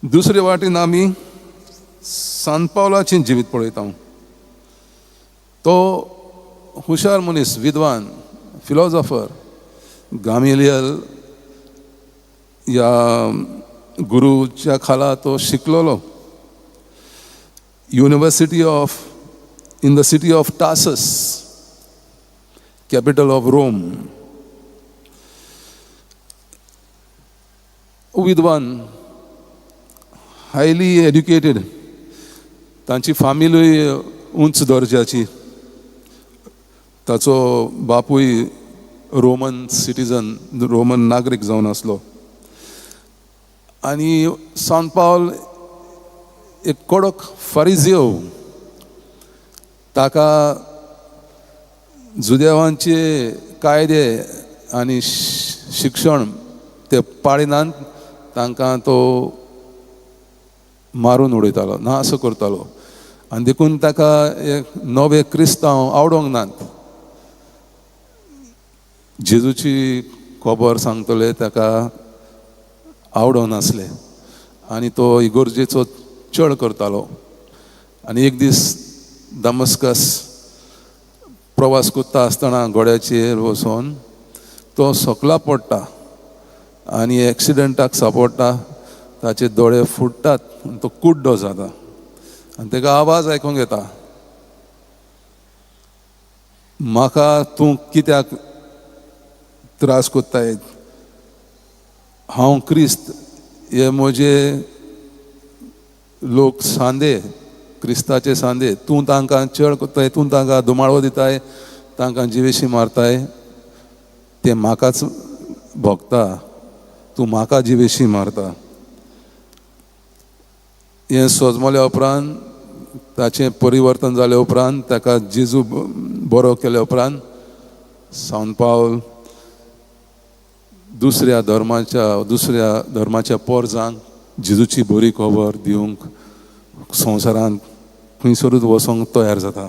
दुसरे वाटेन आमी सांत पावलाचें जिवीत पळयता. तो हुशार मनीस, विद्वान, फिलॉजॉफर, गामिलियल ह्या गुरूच्या खाला तो शिकलोलो. University of in the city of Tarsus, capital of Rome. विद्वान, हायली एड्युकेटेड, तांची फामिलूय उंच दर्जाची. ताचो बापूय रोमन सिटीजन, रोमन नागरीक जावन आसलो. आनी सांत पावल एक कडक फारिजियो. ताका जुदेवांचे कायदे आनी शिक्षण ते पाळिनात, तांकां तो मारून उडयतालो, ना असो करतालो. आनी देखून ताका एक नवे क्रिस्तांव आवडोंक नात. जेजूची खबर सांगतले ताका आवडोंक नासले आनी तो इगोर्जेचो चड करतालो. आनी एक दीस दमस्कस प्रवास करता आसतना घोड्याचेर वचोन तो सकला पडटा आनी एक्सिडंटाक सापडटा. ताचे दोळे फुट्टात आनी तो कुड्डो जाता. आनी ताका आवाज आयकूंक येता, म्हाका तूं कित्याक त्रास कोत्ताय? हांव क्रिस्त, हे म्हजे लोक सांदे, क्रिस्ताचे सांदे. तूं तांकां चड कोत्ताय, तूं तांकां दुमाळो दिताय, तांकां जिवेशी मारताय, ते म्हाकाच भोगता, तूं म्हाका जिवेशी मारता. हें सोजमल्या उपरांत, ताचें परिवर्तन जाल्या उपरांत, ताका जेजू बरो केल्या उपरांत, सांत पावल दुसऱ्या धर्माच्या पोरजांक जेजूची बरी खबर दिवंक संवसारांत खंयसरूच वचोंक तयार जाता.